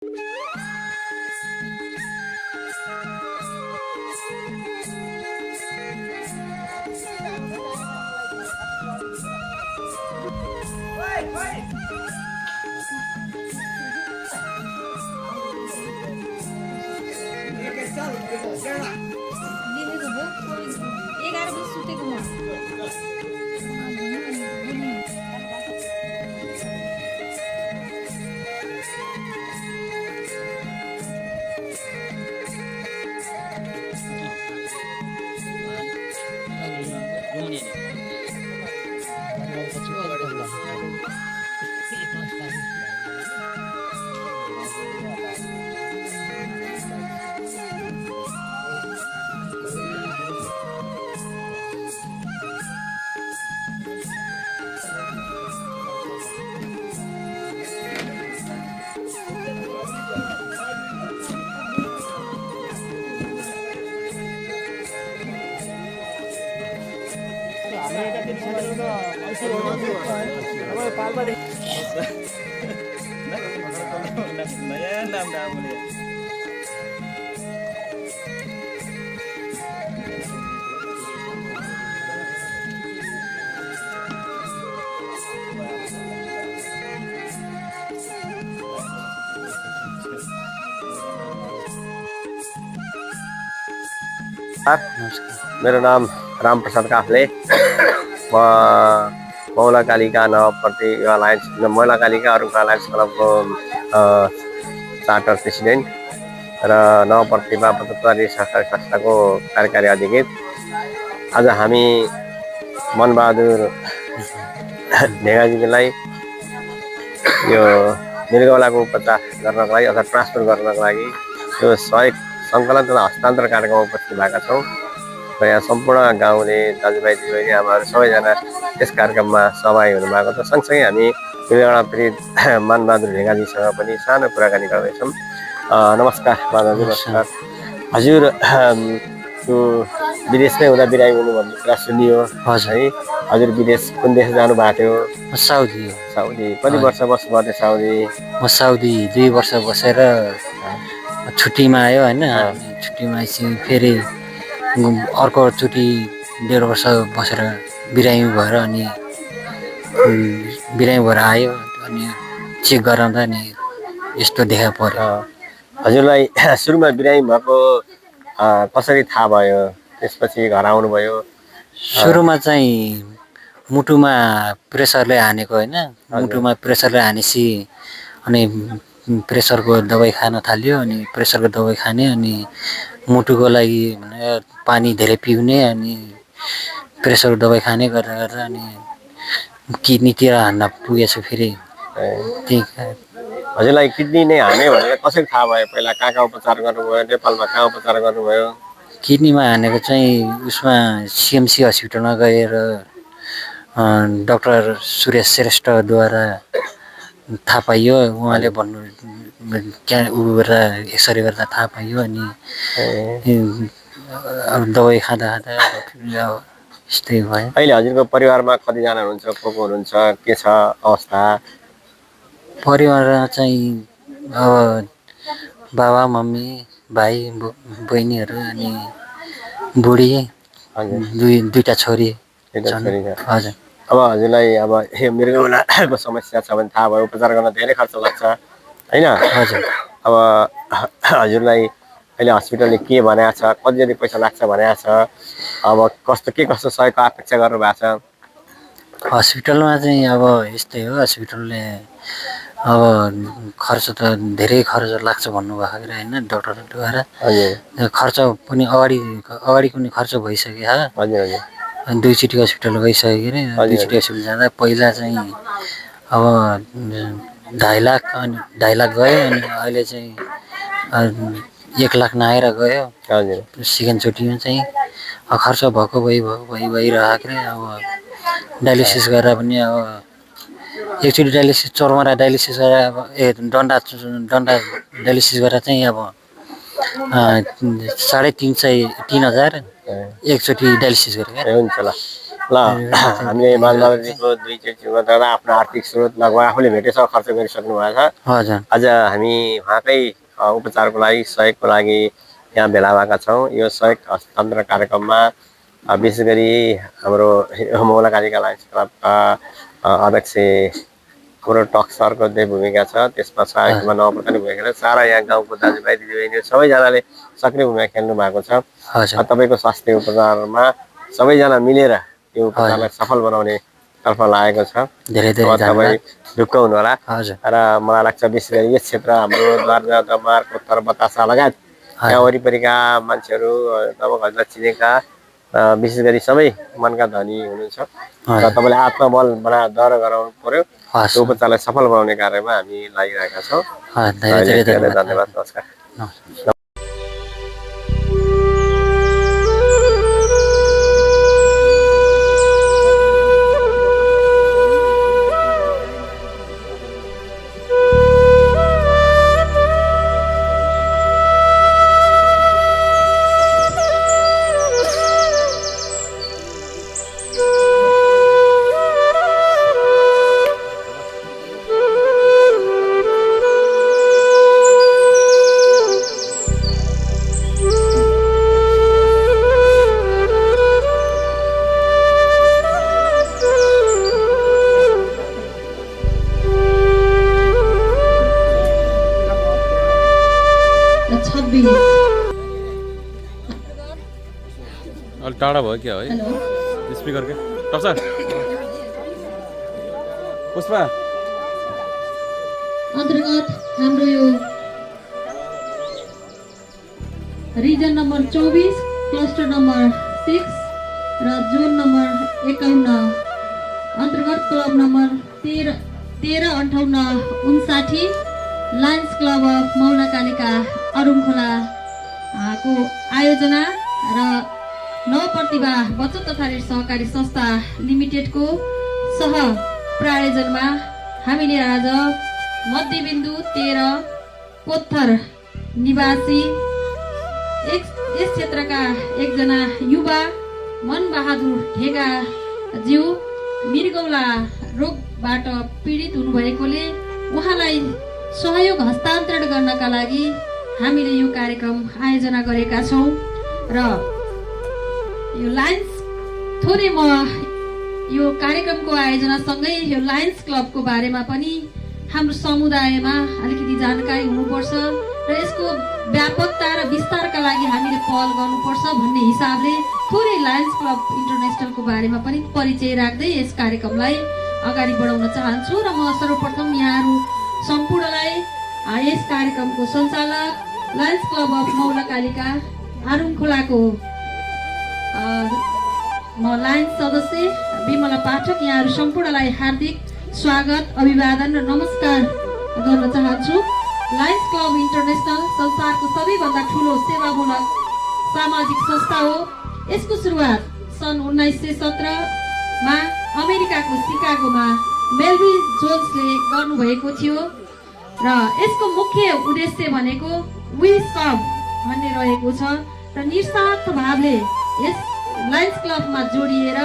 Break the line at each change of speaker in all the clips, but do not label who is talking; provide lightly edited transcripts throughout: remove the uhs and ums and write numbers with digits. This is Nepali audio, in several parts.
मेरो नाम रामप्रसाद काफ्ले। म मौला कालिका नवप्रति अलायन्स मौला कालिका अरुण अलायन्स क्लबको चार्टर प्रेसिडेन्ट र नवप्रतिमा 75 सरकारी संस्थाको कार्यकारी अधिकृत। आज हामी मनबहादुर ढेगाजीलाई यो मृगौलाको उपचार गर्नको लागि अथवा ट्रान्सफर गर्नको लागि यो सहयोग सङ्कलन तथा हस्तान्तरण कार्यक्रममा उपस्थित भएका छौँ र यहाँ सम्पूर्ण गाउँले दाजुभाइ दिदीबहिनी आमाहरू सबैजना यस कार्यक्रममा सहभागी हुनुभएको छ। सँगसँगै हामी मृगौला पीडित मनबहादुर ढेगाजीसँग पनि सानो कुराकानी गर्दैछौँ। नमस्कार माधवजी। नमस्कार हजुर। त्यो विदेशमै हुँदा बिरामी हुनु भन्ने कुरा सुनियो है। हजुर विदेश कुन देश जानु भएको थियो?
साउदी।
साउदी कति वर्ष बस्नुभयो थियो साउदी?
म साउदी 2 वर्ष बसेर छुट्टीमा आयो हैन। छुट्टीमा आएपछि फेरि अर्को चोटि 1.5 वर्ष बसेर बिरामी भएर अनि आयो अनि चेक गराउँदा नि यस्तो देखा पर्यो।
हजुरलाई सुरुमा बिरामी भएको कसरी थाहा भयो? त्यसपछि घर आउनुभयो?
सुरुमा चाहिँ मुटुमा प्रेसरले हानेको हैन। मुटुमा प्रेसरले हानेसी अनि प्रेसरको दबाई खान थाल्यो। अनि प्रेसरको दबाई खाने अनि मुटुको लागि पानी धेरै पिउने अनि प्रेसरको दबाई खाने गर्दा गर्दा अनि किडनीतिर हान्न पुगेछ फेरि।
हजुरलाई किडनी नै हाने भनेर कसरी थाहा भयो? पहिला कहाँ उपचार गर्नुभयो? नेपालमा कहाँ उपचार गर्नुभयो?
किडनीमा हानेको चाहिँ उसमा सिएमसी हस्पिटलमा गएर डाक्टर सुरेश श्रेष्ठद्वारा थाहा पाइयो। उहाँले भन्नु गर्दा एक्सरे गर्दा थाहा पाइयो। अनि दबाई खाँदा यस्तै भयो।
अहिले हजुरको परिवारमा कतिजना हुनुहुन्छ? को हुनुहुन्छ? के छ अवस्था?
परिवारमा चाहिँ अब बाबा मम्मी भाइ बहिनीहरू अनि बुढी दुईटा छोरी। हजुर।
अब हजुरलाई अब यो मृगौलाको समस्या छ भने थाहा भयो, उपचार गर्न धेरै खर्च लाग्छ हैन?
हजुर।
अब हजुरलाई अहिले हस्पिटलले के भनेको छ? कति जति पैसा लाग्छ भनेको छ? अब कस्तो सहयोगको अपेक्षा गर्नु भएको छ?
हस्पिटलमा चाहिँ अब यस्तै हो। हस्पिटलले अब खर्च त धेरै खर्च लाग्छ भन्नुभएको के हैन डाक्टरद्वारा।
हजुर।
खर्च पनि अगाडि पनि खर्च भइसक्यो।
हजुर हजुर।
2 चोटि हस्पिटल गइसक्यो अरे। 2 चोटि हस्पिटल जाँदा पहिला चाहिँ अब 2.5 लाख अनि 2.5 लाख गयो। अनि अहिले चाहिँ 1 लाख नआएर गयो।
हजुर।
सेकेन्ड चोटिमा चाहिँ खर्च भएको भइरहेको रे। अब डायलिसिस गरेर पनि अब एकचोटि डायलिसिस चौरमारा डायलिसिस गरेर अब डन्डा डायलिसिस गरेर चाहिँ अब 3,500 3,000 एकचोटि डायलिसिस गरेको।
हुन्छ ल। ल हामीले माधवजीको दुईचोटि गर्दा आफ्नो आर्थिक स्रोत लगभग आफूले भेटेसम्म खर्च गरिसक्नु भएको छ।
हजुर
आज हामी उहाँकै उपचारको लागि सहयोगको लागि यहाँ भेला भएका छौँ। यो सहयोग हस्तान्तरण कार्यक्रममा विशेष गरी हाम्रो मौलाकालिका लायन्स क्लबका अध्यक्ष हाम्रो टक सरको चाहिँ भूमिका छ। त्यसमा सहयोगमा नवप्रधान भूमिका छ। सारा यहाँ गाउँको दाजुभाइ दिदीबहिनी सबैजनाले सक्रिय भूमिका खेल्नु भएको छ।
हजुर
तपाईँको स्वास्थ्य उपचारमा सबैजना मिलेर यो उपचारलाई सफल बनाउने तर्फ लागेको छ।
धेरै धेरै
तपाईँ ढुक्क हुनुहोला।
हजुर
र मलाई लाग्छ विशेष गरी यस क्षेत्र हाम्रो द्वारजा दमार कोत्तर बतासा लगायत यहाँ वरिपरिका मान्छेहरू तपाईँहरूलाई चिनेका विशेष गरी सबै मनका धनी हुनुहुन्छ र तपाईँले आत्मबल बना दर गराउनु पर्यो। त्यो उपचारलाई सफल बनाउने कार्यमा हामी लागिरहेका छौँ।
धेरै धेरै
धन्यवाद। नमस्कार।
अलि टाढा भयो क्या है स्पिकर के टप्सर पुष्पा
अन्तर्गत हाम्रो यो रिजन नम्बर 24 क्लस्टर नम्बर 6 र जोन नम्बर 51 अन्तर्गत club number 13, 58, 59 Lions Club of Maulakalika Arunkhola को आयोजना र नवप्रतिभा बचत तथा ऋण सहकारी संस्था लिमिटेडको सह प्रायोजनमा हामीले आज मध्यबिन्दु 13 कोत्थर निवासी यस क्षेत्रका एकजना युवा मनबहादुर ढेगा ज्यू मृगौला रोगबाट पीडित हुनुभएकोले उहाँलाई सहयोग हस्तान्तरण गर्नका लागि हामीले यो कार्यक्रम आयोजना गरेका छौँ र यो लायन्स थोरै म यो कार्यक्रमको आयोजनासँगै यो लायन्स क्लबको बारेमा पनि हाम्रो समुदायमा अलिकति जानकारी हुनुपर्छ र यसको व्यापकता र विस्तारका लागि हामीले पहल गर्नुपर्छ भन्ने हिसाबले थोरै लायन्स क्लब इन्टरनेसनलको बारेमा पनि परिचय राख्दै यस कार्यक्रमलाई अगाडि बढाउन चाहन्छु र म सर्वप्रथम यहाँहरू सम्पूर्णलाई यस कार्यक्रमको सञ्चालक लायन्स क्लब अफ मौलाकालिका आरुङखोलाको म लायन्स सदस्य विमला पाठक यहाँहरू सम्पूर्णलाई हार्दिक स्वागत अभिवादन र नमस्कार गर्न चाहन्छु। लायन्स क्लब इन्टरनेसनल संसारको सबैभन्दा ठुलो सेवामूलक सामाजिक संस्था हो। यसको सुरुवात सन् 1917मा अमेरिकाको सिकागोमा मेलभिन जोन्सले गर्नुभएको थियो र यसको मुख्य उद्देश्य भनेको वी सर्भ भन्ने रहेको छ र निस्वार्थ भावले यस लायन्स क्लबमा जोडिएर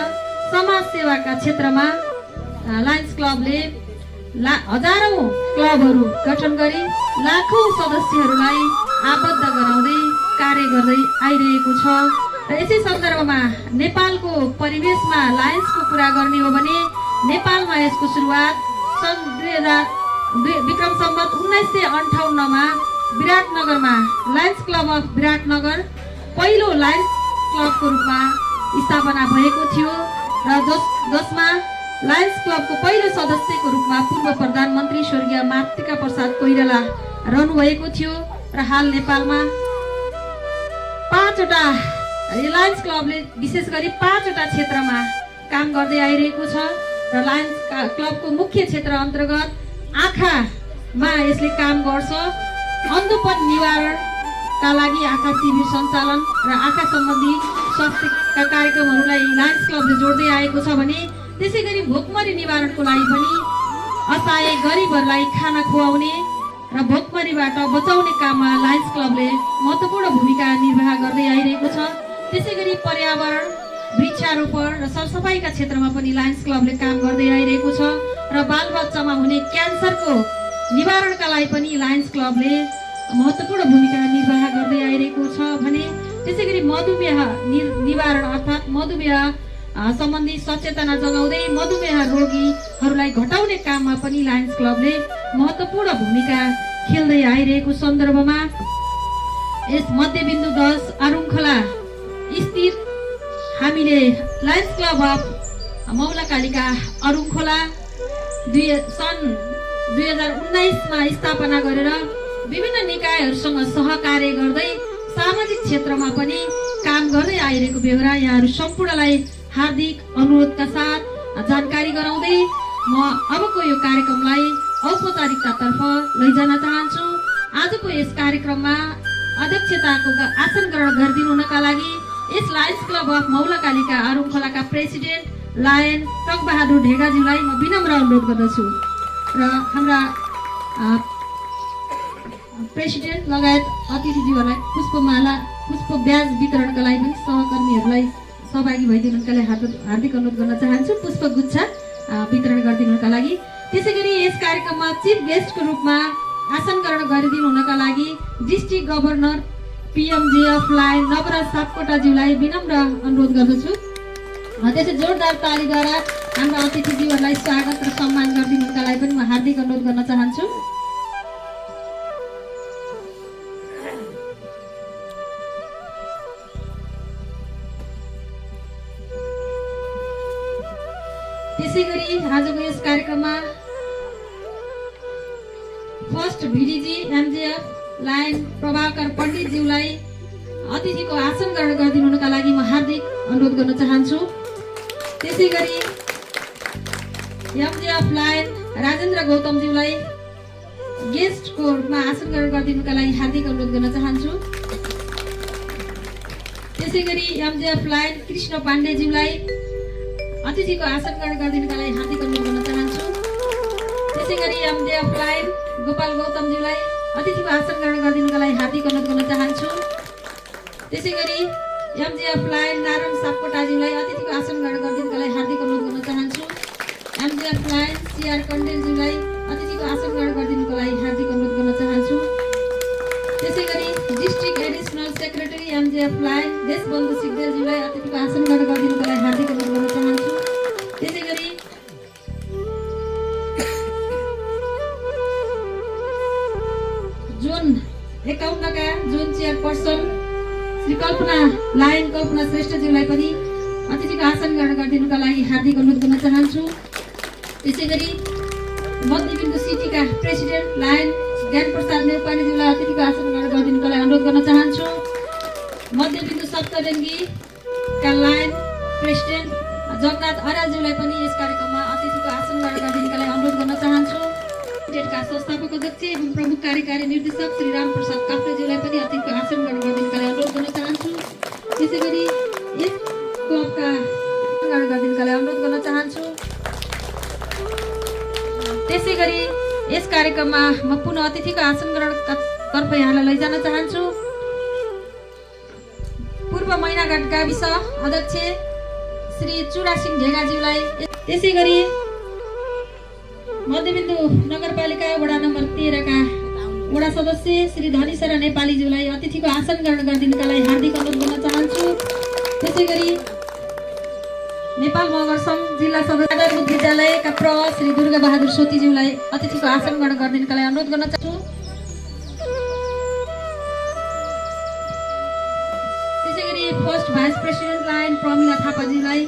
समाज सेवाका क्षेत्रमा लायन्स क्लबले हजारौं क्लबहरू गठन गरी लाखौं सदस्यहरूलाई आबद्ध गराउँदै कार्य गर्दै आइरहेको छ र यसै सन्दर्भमा नेपालको परिवेशमा लायन्सको कुरा गर्ने हो भने नेपालमा यसको सुरुवात सन् 2000 विक्रम सम्वत 1958मा विराटनगरमा लायन्स क्लब अफ विराटनगर पहिलो लायन्स क्लबको रूपमा स्थापना भएको थियो र जसमा लायन्स क्लबको पहिलो सदस्यको रूपमा पूर्व प्रधानमन्त्री स्वर्गीय मातृका प्रसाद कोइराला रहनुभएको थियो र हाल नेपालमा 5वटा लायन्स क्लबले विशेष गरी 5वटा क्षेत्रमा काम गर्दै आइरहेको छ र लायन्स क्लबको मुख्य क्षेत्र अन्तर्गत आँखामा यसले काम गर्छ। अन्धोपन निवारणका लागि आँखा शिविर सञ्चालन र आँखा सम्बन्धी स्वास्थ्यका कार्यक्रमहरूलाई लायन्स क्लबले जोड्दै आएको छ भने त्यसै गरी भोकमरी निवारणको लागि पनि असहाय गरिबहरूलाई खाना खुवाउने र भोकमरीबाट बचाउने काममा लायन्स क्लबले महत्त्वपूर्ण भूमिका निर्वाह गर्दै आइरहेको छ। त्यसै गरी पर्यावरण वृक्षारोपण र सरसफाइका क्षेत्रमा पनि लायन्स क्लबले काम गर्दै आइरहेको छ र बालबच्चामा हुने क्यान्सरको निवारणका लागि पनि लायन्स क्लबले महत्त्वपूर्ण भूमिका निर्वाह गर्दै आइरहेको छ भने त्यसै गरी मधुमेह निवारण अर्थात् मधुमेह सम्बन्धी सचेतना जगाउँदै मधुमेह रोगीहरूलाई घटाउने काममा पनि लायन्स क्लबले महत्त्वपूर्ण भूमिका खेल्दै आइरहेको सन्दर्भमा यस मध्यबिन्दु 10 आरुङखोला स्थित हामीले लायन्स क्लब अफ मौलाकालिका अरुङखोला सन् 2019 मा स्थापना गरेर विभिन्न निकायहरूसँग सहकार्य गर्दै सामाजिक क्षेत्रमा पनि काम गर्दै आइरहेको बेहोरा यहाँहरू सम्पूर्णलाई हार्दिक अनुरोधका साथ जानकारी गराउँदै म अबको यो कार्यक्रमलाई औपचारिकतातर्फ लैजान चाहन्छु। आजको यस कार्यक्रममा अध्यक्षताको आसन ग्रहण गरिदिनु हुनका लागि यस लायन्स क्लब अफ मौलाकालिका अरुङखोलाका प्रेसिडेन्ट लायन टकबहादुर ढेगाज्यूलाई म विनम्र अनुरोध गर्दछु र हाम्रा प्रेसिडेन्ट लगायत अतिथिज्यूहरूलाई पुष्पमाला पुष्प ब्याज वितरणका लागि पनि सहकर्मीहरूलाई सहभागी भइदिनुका लागि हार्दिक अनुरोध गर्न चाहन्छु। पुष्पगुच्छ वितरण गरिदिनुका लागि। त्यसै गरी यस कार्यक्रममा चिफ गेस्टको रूपमा आसन ग्रहण गरिदिनु हुनका लागि district governor PMJF Lion Nawaraj सापकोटाज्यूलाई विनम्र अनुरोध गर्दछु। त्यसै जोरदार तालीद्वारा हाम्रा अतिथिज्यूहरूलाई स्वागत र सम्मान गरिदिनुका लागि पनि म हार्दिक अनुरोध गर्न चाहन्छु। त्यसै गरी आजको यस कार्यक्रममा first VDG MJF Lion Prabhakar पण्डितज्यूलाई अतिथिको आसन ग्रहण गरिदिनु हुनका लागि म हार्दिक अनुरोध गर्न चाहन्छु। त्यसै गरी MJF लायन राजेन्द्र गौतमज्यूलाई गेस्टको रूपमा आसन ग्रहण गरिदिनुका लागि हार्दिक अनुरोध गर्न चाहन्छु। त्यसै गरी MJF लायन कृष्ण पाण्डेज्यूलाई अतिथिको आसन ग्रहण गरिदिनुका लागि हार्दिक अनुरोध गर्न चाहन्छु। त्यसै गरी MJF लायन गोपाल गौतमज्यूलाई अतिथिको आसन ग्रहण गरिदिनुका लागि हार्दिक अनुरोध गर्न चाहन्छु। त्यसै गरी MJF लायन नारायण सापकोटाज्यूलाई अतिथिको आसन ग्रहण गरिदिनुका लागि हार्दिक अनुरोध गर्न चाहन्छु। MJF लायन CR कण्डेलज्यूलाई अतिथिको आसन ग्रहण गरिदिनुका लागि हार्दिक अनुरोध गर्न चाहन्छु। त्यसै गरी district additional secretary MJF Lion Deshbandhu सिग्देलज्यूलाई अतिथिको आसन ग्रहण गरिदिनुका लागि हार्दिक अनुरोध गर्न चाहन्छु। त्यसै गरी जोन 51 का जोन चेयरपर्सन श्री कल्पना लायन कल्पना श्रेष्ठज्यूलाई पनि अतिथिको आसन ग्रहण गरिदिनुका लागि हार्दिक अनुरोध गर्न चाहन्छु। त्यसै गरी मध्यबिन्दु सिटीका प्रेसिडेन्ट लायन ज्ञान प्रसाद नेउपानेज्यूलाई अतिथिको आसन ग्रहण गरिदिनुका लागि अनुरोध गर्न चाहन्छु। मध्यबिन्दु सप्तरङ्गीका लायन प्रेसिडेन्ट जगन्नाथ अर्यालज्यूलाई पनि यस कार्यक्रममा अतिथिको आसन ग्रहण गरिदिनुका लागि अनुरोध गर्न चाहन्छु। का संस्थापक अध्यक्ष एवं प्रमुख कार्यकारी निर्देशक श्री रामप्रसाद काफ्लेज्यूलाई पनि अतिथिको आसन ग्रहण गरिदिनुका लागि अनुरोध गर्न चाहन्छु। त्यसै गरी यस क्लबका ग्रहण गरिदिनुका लागि अनुरोध गर्न चाहन्छु। त्यसै गरी यस कार्यक्रममा म पुनः अतिथिको आसन ग्रहणतर्फ यहाँलाई लैजान चाहन्छु। पूर्व मैनाघाट गाविस अध्यक्ष श्री चुरासिंह ढेगाज्यूलाई, त्यसै गरी मध्यबिन्दु नगरपालिका वडा नम्बर 13 का वडा सदस्य श्री धनीशरा नेपालीज्यूलाई अतिथिको आसन ग्रहण गरिदिनुका लागि हार्दिक अनुरोध गर्न चाहन्छु। त्यसै गरी नेपाल मगर सङ्घ जिल्ला सदस्य आधारभूत विद्यालयका श्री दुर्गा बहादुर सोतीज्यूलाई अतिथिको आसन ग्रहण गरिदिनुका लागि अनुरोध गर्न चाहन्छु। त्यसै गरी first vice president Lion Pramila थापाज्यूलाई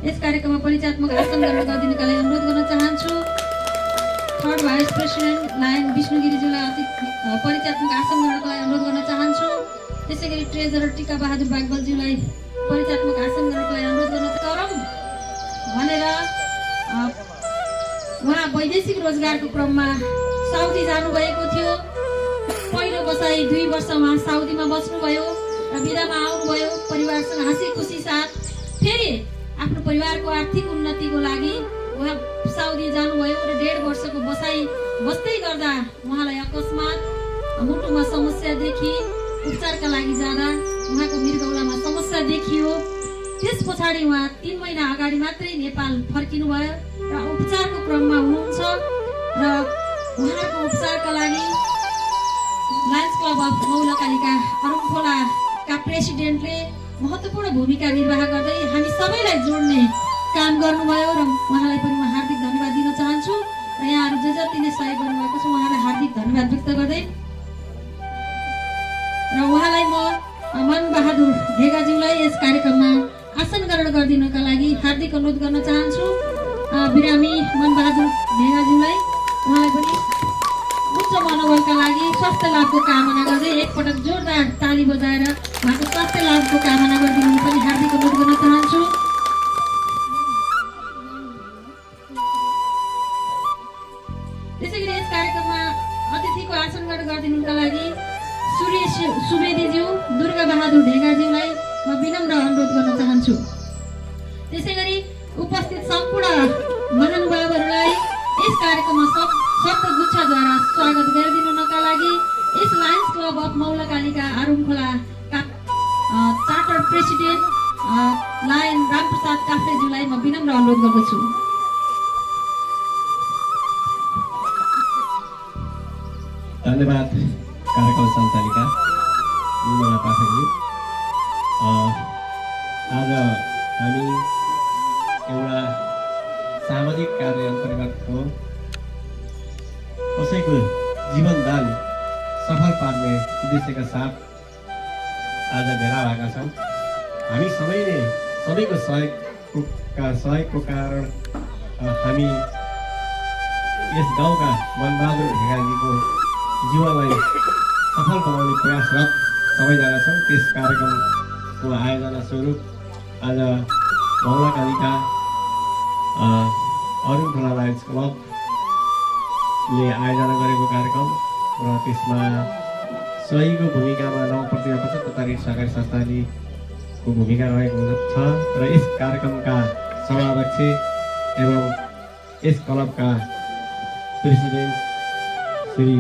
यस कार्यक्रममा परिचयात्मक आसन ग्रहण गरिदिनुका लागि अनुरोध गर्न चाहन्छु। थर्ड भाइस प्रेसिडेन्ट लायन विष्णुगिरीज्यूलाई परिचयात्मक आसन ग्रहणको लागि अनुरोध गर्न चाहन्छु। त्यसै गरी ट्रेजरर टिका बहादुर बागवलज्यूलाई परिचयात्मक आसन ग्रहणको लागि अनुरोध गर्न चाहन्छु। भनेर उहाँ वैदेशिक रोजगारको क्रममा साउदी जानुभएको थियो। पहिलो बसाई 2 वर्ष उहाँ साउदीमा बस्नुभयो र बिदामा आउनुभयो। परिवारसँग हाँसी खुसी साथ फेरि आफ्नो परिवारको आर्थिक उन्नतिको लागि उहाँ साउदी जानुभयो र 1.5 वर्षको बसाई बस्दै गर्दा उहाँलाई अकस्मात मुटुमा समस्या देखि उपचारका लागि जाँदा उहाँको मृगौलामा समस्या देखियो त्यस पछाडि उहाँ 3 महिना अगाडि मात्रै नेपाल फर्किनुभयो र उपचारको क्रममा हुनुहुन्छ र उहाँको उपचारका लागि लायन्स क्लब अफ मौलकालिका अरुङखोलाका प्रेसिडेन्टले महत्त्वपूर्ण भूमिका निर्वाह गर्दै हामी सबैलाई जोड्ने काम गर्नुभयो र उहाँलाई पनि म हार्दिक धन्यवाद दिन चाहन्छु र यहाँहरू जतिले सहयोग गर्नुभएको छ उहाँलाई हार्दिक धन्यवाद व्यक्त गर्दै र उहाँलाई म मनबहादुर ढेगाज्यूलाई यस कार्यक्रममा आसन ग्रहण गरिदिनका लागि हार्दिक अनुरोध गर्न चाहन्छु। बिरामी मनबहादुर ढेगाज्यूलाई उहाँलाई पनि उच्च मनोबलका लागि स्वास्थ्य लाभको कामना गर्दै एकपटक जोरदार ताली बजाएर उहाँको स्वास्थ्य लाभको कामना गरिदिनु पनि हार्दिक अनुरोध गर्न चाहन्छु। त्यसैगरी यस कार्यक्रममा अतिथिको आसन ग्रहण गरिदिनुका लागि सुरेश सुवेदीज्यू दुर्गा बहादुर ढेगाज्यूलाई म विनम्र अनुरोध गर्न चाहन्छु। त्यसैगरी उपस्थित सम्पूर्ण महानुभावहरूलाई यस कार्यक्रममा शब्द गुच्छाद्वारा स्वागत गरिदिनुका लागि यस लायन्स क्लब अफ मौलकालिका आरुङखोलाका चार्टर प्रेसिडेन्ट लायन रामप्रसाद काफ्रेज्यूलाई म विनम्र अनुरोध गर्दछु।
धन्यवाद कार्यक्रम सञ्चालिका निर्मला पाठकजी। आज हामी एउटा सामाजिक कार्य अन्तर्गतको कसैको जीवनदान सफल पार्ने उद्देश्यका साथ आज भेला भएका छौँ। हामी सबैले सबैको सहयोगको कारण हामी यस गाउँका मनबहादुर ढेगाजीको जीवनलाई सफल बनाउने प्रयासरत सबैजना छौँ। त्यस कार्यक्रमको आयोजना स्वरूप आज मौलकालिका अरुङखोला लायन्स क्लबले आयोजना गरेको कार्यक्रम र त्यसमा सहीको भूमिकामा नवप्रतिभा 75 सहकारी संस्थाको भूमिका रहेको छ र यस कार्यक्रमका सभाध्यक्ष एवं यस क्लबका प्रेसिडेन्ट श्री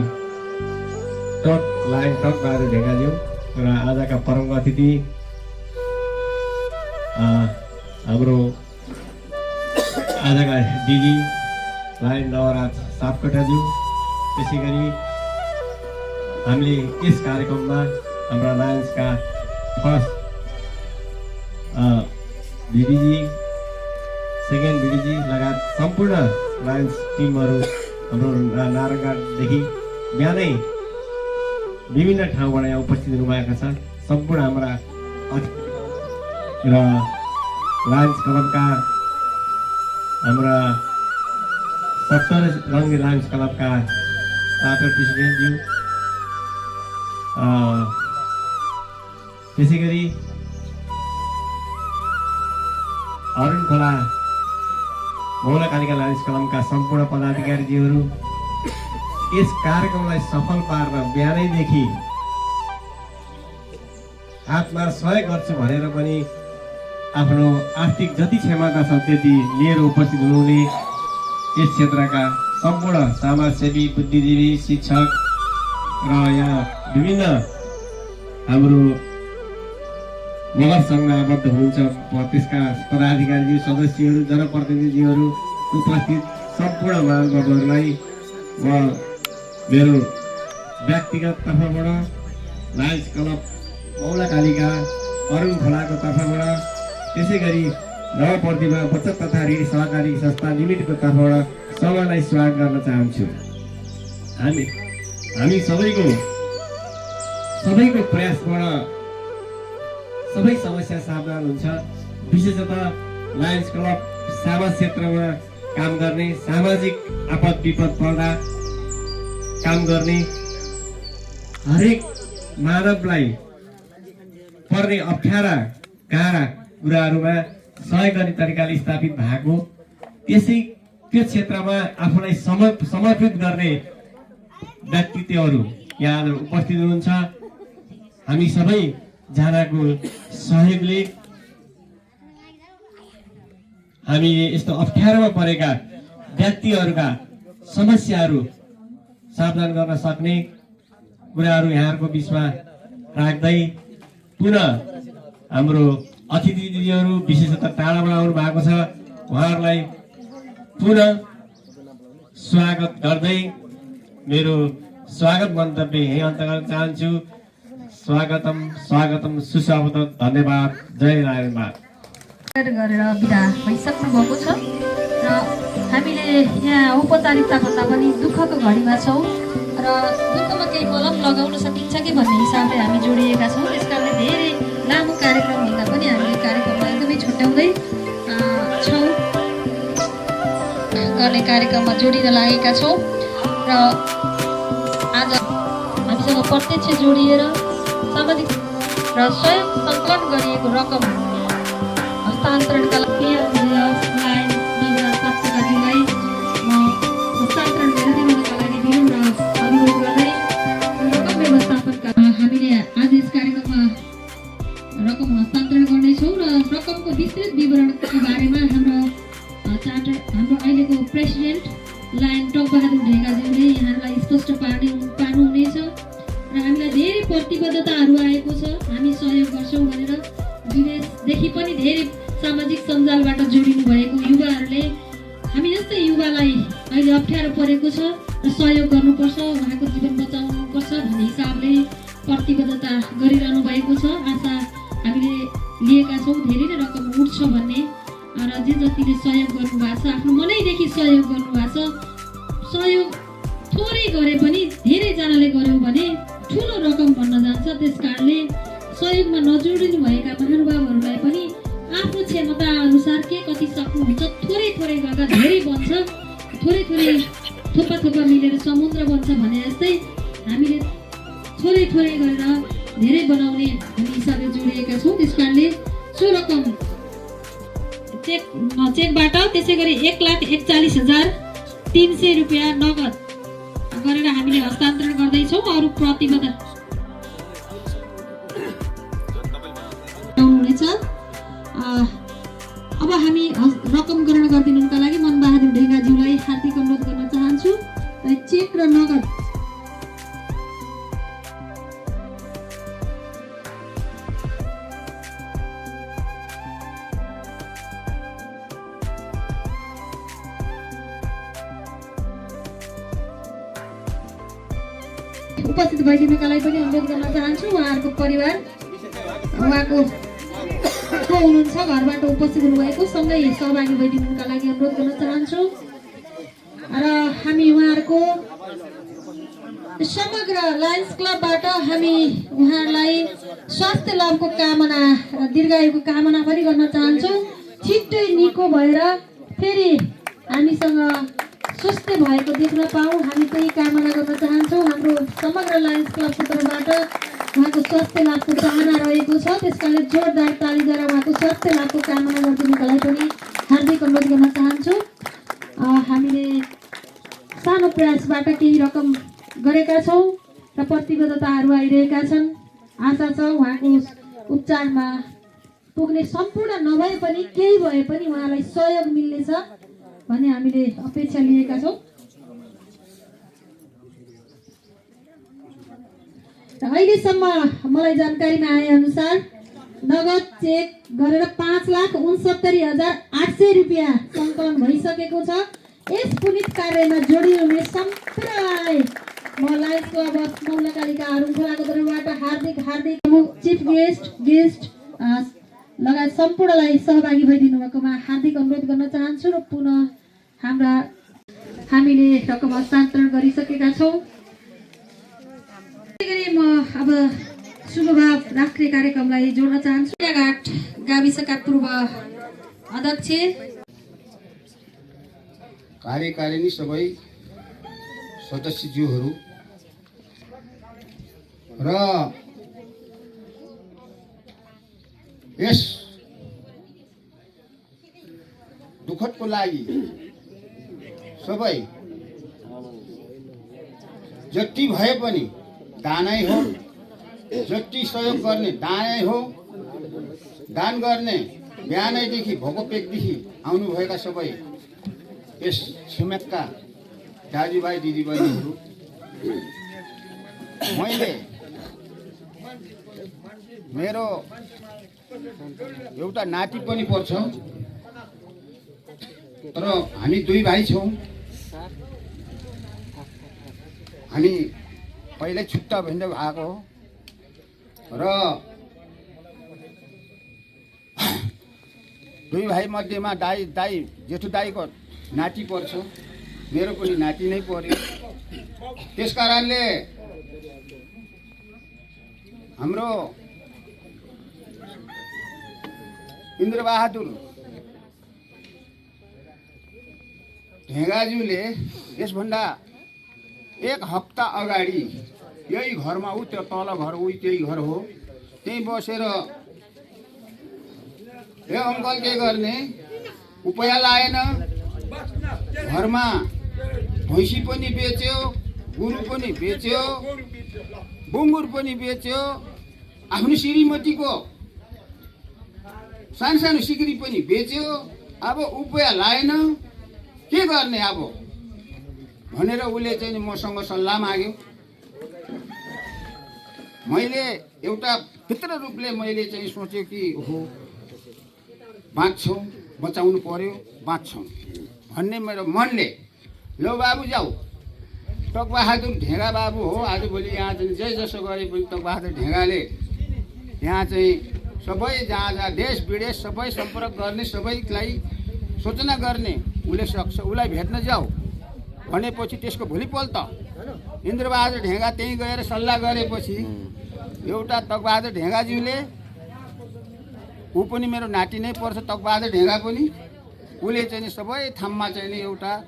लायन टकबहादुर ढेगाज्यू र आजका परम अतिथि हाम्रो आजका डिजी लायन नवराज सापकोटाज्यू। त्यसै गरी हामीले यस कार्यक्रममा हाम्रा लायन्सका फर्स्ट भिडिजी सेकेन्ड भिडिजी लगायत सम्पूर्ण लायन्स टिमहरू हाम्रो नारायणघाटदेखि बिहानै विभिन्न ठाउँबाट यहाँ उपस्थित हुनुभएका छन्। सम्पूर्ण हाम्रा र लायन्स क्लबका हाम्रा 70 रङ्गी लायन्स क्लबका चार्टर प्रेसिडेन्टज्यू, त्यसै गरी अरुङखोला मौलकालिका लायन्स क्लबका सम्पूर्ण पदाधिकारीज्यूहरू यस कार्यक्रमलाई सफल पार्न बिहानैदेखि हातमा सहयोग गर्छु भनेर पनि आफ्नो आर्थिक जति क्षमता छ त्यति लिएर उपस्थित हुनुहुने यस क्षेत्रका सम्पूर्ण समाजसेवी, बुद्धिजीवी, शिक्षक र यहाँ विभिन्न हाम्रो नगर सङ्घमा आबद्ध हुनुहुन्छ त्यसका पदाधिकारीज्यू, सदस्यहरू, जनप्रतिनिधिज्यूहरू, उपस्थित सम्पूर्ण महानुभावहरूलाई म मेरो व्यक्तिगत तर्फबाट लायन्स क्लब मौलकालिका अरुङखोलाको तर्फबाट त्यसै गरी नवप्रतिभा बचत तथा ऋण सहकारी संस्था लिमिटेडको तर्फबाट सबैलाई स्वागत गर्न चाहन्छु। हामी सबैको प्रयासबाट सबै समस्या सावधान हुन्छ। विशेषतः लायन्स क्लब समाज क्षेत्रमा काम गर्ने, सामाजिक आपद विपद पर्दा काम गर्ने, हरेक मानवलाई पर्ने अप्ठ्यारा गाह्रा कुराहरूमा सहयोग गर्ने तरिकाले स्थापित भएको, त्यो क्षेत्रमा आफूलाई समर्पित गर्ने व्यक्तित्वहरू यहाँ उपस्थित हुनुहुन्छ। हामी सबैजनाको सहयोगले हामी यस्तो अप्ठ्यारोमा परेका व्यक्तिहरूका समस्याहरू सावधान गर्न सक्ने कुराहरू यहाँहरूको बिचमा राख्दै पुनः हाम्रो अतिथि दिदीहरू विशेषतः टाढाबाट आउनु भएको छ, उहाँहरूलाई पुनः स्वागत गर्दै मेरो स्वागत मन्तव्य यही अन्त गर्न चाहन्छु। स्वागतम स्वागतम सुस्वागतम, धन्यवाद, जय नारायण।
गरेर बिदा भइसक्नु भएको छ र हामीले यहाँ औपचारिकता भन्दा पनि दुःखको घडीमा छौँ र दुःखमा केही मलम लगाउन सकिन्छ कि भन्ने हिसाबले हामी जोडिएका छौँ। त्यस कारणले धेरै लामो कार्यक्रम भन्दा पनि हामीले कार्यक्रमलाई एकदमै छुट्याउँदै छौँ गर्ने कार्यक्रममा जोडिन लागेका छौँ र आज हामीसँग प्रत्यक्ष जोडिएर सामाजिक र सहयोग सङ्कलन गरिएको रकम हस्तान्तरणका लागि लाइन नम्बर 700 म हस्तान्तरण गरिदिनुका लागि विनम्र अनुरोध गर्दै रकम व्यवस्थापनका हामीले आज यस कार्यक्रममा रकम हस्तान्तरण गर्नेछौँ र रकमको विस्तृत विवरणको बारेमा हाम्रो अहिलेको प्रेसिडेन्ट लाइन टङ्कबहादुर ढेकाज्यूले यहाँहरूलाई स्पष्ट पार्नुहुनेछ र हामीलाई धेरै प्रतिबद्धताहरू आएको छ। हामी सहयोग गर्छौँ भनेर विदेशदेखि पनि धेरै सामाजिक सञ्जालबाट जोडिनु भएको युवाहरूले हामी जस्तै युवालाई अहिले अप्ठ्यारो परेको छ र सहयोग गर्नुपर्छ, उहाँको जीवन बचाउनुपर्छ भन्ने हिसाबले प्रतिबद्धता गरिरहनु भएको छ। आशा हामीले लिएका छौँ धेरै नै रकम उठ्छ भन्ने र जे जतिले सहयोग गर्नुभएको छ, आफ्नो मनैदेखि सहयोग गर्नुभएको छ। सहयोग थोरै गरे पनि धेरैजनाले गर्यो भने ठुलो रकम भन्न जान्छ। त्यस कारणले सहयोगमा नजोडिनु भएका महानुभावहरूलाई पनि आफ्नो क्षमता अनुसार के कति सक्नुहुन्छ, थोरै थोरै गर्दा धेरै बन्छ, थोरै थोरै थोपा थोपा मिलेर समुद्र बन्छ भने जस्तै हामीले थोरै थोरै गरेर धेरै बनाउने भन्ने हिसाबले जोडिएका छौँ। त्यस कारणले सो रकम चेकबाट त्यसै गरी 1,41,300 रुपियाँ नगद गरेर हामीले हस्तान्तरण गर्दैछौँ। अरू प्रतिबद्धता हुनेछ। अब हामी रकम ग्रहण गरिदिनुका लागि मनबहादुर ढेकाज्यूलाई हार्दिक अनुरोध गर्न चाहन्छु। चेक र नगद उपस्थित भइदिनुका लागि पनि अनुरोध गर्न चाहन्छु। उहाँहरूको परिवार उहाँको को हुनुहुन्छ घरबाट उपस्थित हुनुभएको सँगै सहभागी भइदिनुका लागि अनुरोध गर्न चाहन्छु र हामी उहाँहरूको समग्र लायन्स क्लबबाट हामी उहाँहरूलाई स्वास्थ्य लाभको कामना र दीर्घायुको कामना पनि गर्न चाहन्छौँ। छिट्टै निको भएर फेरि हामीसँग स्वस्थ भएको देख्न पाऊँ, हामी त्यही कामना गर्न चाहन्छौँ। हाम्रो समग्र लायन्स क्लबको तर्फबाट उहाँको स्वास्थ्य लाभको चाहना रहेको छ। त्यसकारणले जोरदार तालीद्वारा उहाँको स्वास्थ्य लाभको कामना गरिदिनुको लागि पनि हार्दिक अनुरोध गर्न चाहन्छु। हामीले सानो प्रयासबाट केही रकम गरेका छौँ र प्रतिबद्धताहरू आइरहेका छन्। आशा छ उहाँको उपचारमा पुग्ने सम्पूर्ण नभए पनि केही भए पनि उहाँलाई सहयोग मिल्नेछ भन्ने हामीले अपेक्षा लिएका छौँ। र अहिलेसम्म मलाई जानकारीमा आए अनुसार नगद चेक गरेर 5,69,800 रुपियाँ सङ्कलन भइसकेको छ। यस पुनित कार्यमा जोडिनुहुने सम्पूर्णलाई म लायन्स क्लब अफ मौलाकालिका हारुङखोलाको तर्फबाट हार्दिक चिफ गेस्ट लगायत सम्पूर्णलाई सहभागी भइदिनु भएकोमा हार्दिक अनुरोध गर्न चाहन्छु र पुनः हामीले रकम हस्तान्तरण गरिसकेका छौँ। म अब शुभभाव राख्ने कार्यक्रमलाई जोड्न चाहन्छु। घाट गाविसका पूर्व अध्यक्ष,
कार्यकारिणी सबै सदस्यज्यूहरू र यस दुःखदको लागि सबै जति भए पनि दानै हो, जति सहयोग गर्ने दानै हो, दान गर्ने बिहानैदेखि भोको पेटदेखि आउनुभएका सबै यस छिमेकका दाजुभाइ दिदीबहिनीहरू, मैले मेरो एउटा नाति पनि पर्छ। तर हामी 2 भाइ छौँ। हामी पहिल्यै छुट्टा भिन्दै भएको हो र 2 भाइ मध्येमा दाई जेठो दाईको नाति पर्छ, मेरो पनि नाति नै पर्यो। त्यस कारणले हाम्रो इन्द्रबहादुर ढेगाज्यूले यसभन्दा 1 हप्ता अगाडि यही घरमा त्यो तल घर त्यही घर हो, त्यही बसेर ए अङ्कल के गर्ने उपाय लाएन, घरमा भैँसी पनि बेच्यो, गुरु पनि बेच्यो, बुङ्गुर पनि बेच्यो, आफ्नो श्रीमतीको सानो सिक्री पनि बेच्यो। अब उपाय लाएन, के गर्ने अब भनेर उसले चाहिँ मसँग सल्लाह माग्यो। मैले एउटा भित्र रूपले मैले चाहिँ सोचेँ कि ओहो बाँच्छौँ, बचाउनु पर्यो, बाँच्छौँ भन्ने मेरो मनले लो बाबु जाऊ, टकबहादुर ढेगा बाबु हो, आजभोलि यहाँ चाहिँ जे जसो गरे पनि टकबहादुर ढेगाले यहाँ चाहिँ सबै जहाँ देश विदेश सबै सम्पर्क गर्ने, सबैलाई सूचना गर्ने उसले सक्छ, उसलाई भेट्न जाऊ भनेपछि त्यसको भोलिपल्ट इन्द्रबहादुर ढेगा त्यहीँ गएर सल्लाह गरेपछि एउटा टकबहादुर ढेगाज्यूले, ऊ पनि मेरो नाति नै पर्छ टकबहादुर ढेगा पनि, उसले चाहिँ सबै ठाउँमा चाहिँ एउटा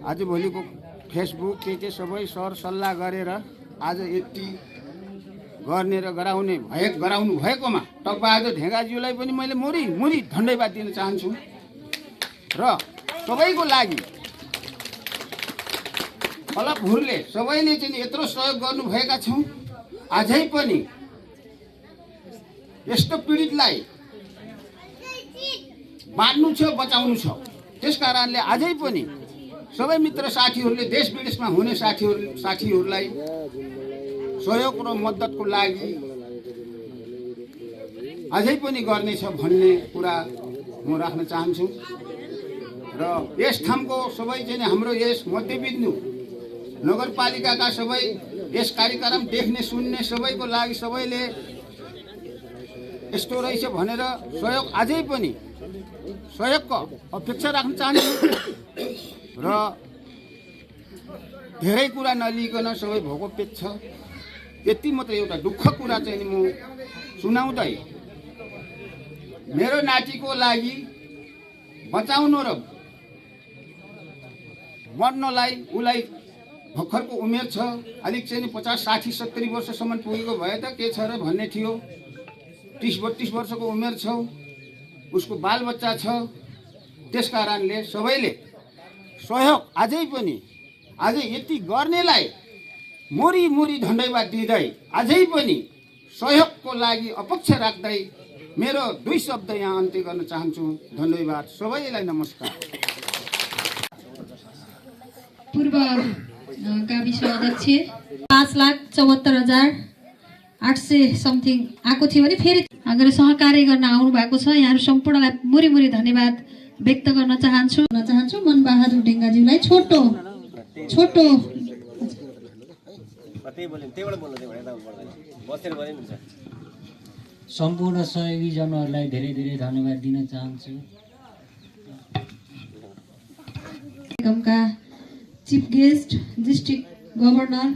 आजभोलिको फेसबुक के सबै सर सल्लाह गरेर आज यति गर्ने र गराउनु भएकोमा टकबहादुर ढेगाज्यूलाई पनि मैले मुरी धन्यवाद दिन चाहन्छु र सबैको लागि फलकहरूले सबैले चाहिँ यत्रो सहयोग गर्नुभएका छौँ। अझै पनि यस्तो पीडितलाई बाँड्नु छ, बचाउनु छ। त्यस कारणले अझै पनि सबै मित्र साथीहरूले देश विदेशमा हुने साथीहरूलाई सहयोग र मद्दतको लागि अझै पनि गर्नेछ भन्ने कुरा म राख्न चाहन्छु र यस ठाउँको सबै चाहिँ हाम्रो यस मध्यबिन्दु नगरपालिकाका सबै यस कार्यक्रम देख्ने सुन्ने सबैको लागि सबैले यस्तो रहेछ भनेर सहयोग अझै पनि सहयोगको अपेक्षा राख्न चाहन्छु र धेरै कुरा नलिकन सबै भोगोपेट छ। यति मात्र एउटा दुःख कुरा चाहिँ म सुनाउँदै मेरो नातिको लागि बचाउनु र बढ्नलाई उसलाई भर्खरको उमेर छ, अलिक चाहिँ 50, 60, 70 वर्षसम्म पुगेको भए त के छ र भन्ने थियो। 30-32 वर्षको उमेर छ, उसको बालबच्चा छ। त्यस कारणले सबैले सहयोग अझै यति गर्नेलाई मुरी धन्यवाद दिँदै अझै पनि सहयोगको लागि अपेक्षा राख्दै मेरो 2 शब्द यहाँ अन्त्य गर्न चाहन्छु। धन्यवाद सबैलाई, नमस्कार।
पूर्व गाविस अध्यक्ष 5,74,800 समथिङ आएको थियो भने फेरि अगर सहकार्य गर्न आउनु भएको छ। यहाँहरू सम्पूर्णलाई मुरी धन्यवाद व्यक्त गर्न चाहन्छु। मनबहादुर ढेङ्गाज्यूलाई छोटो
सम्पूर्ण सहयोगीजनहरूलाई धेरै धेरै धन्यवाद दिन चाहन्छु।
कार्यक्रमका chief guest district governor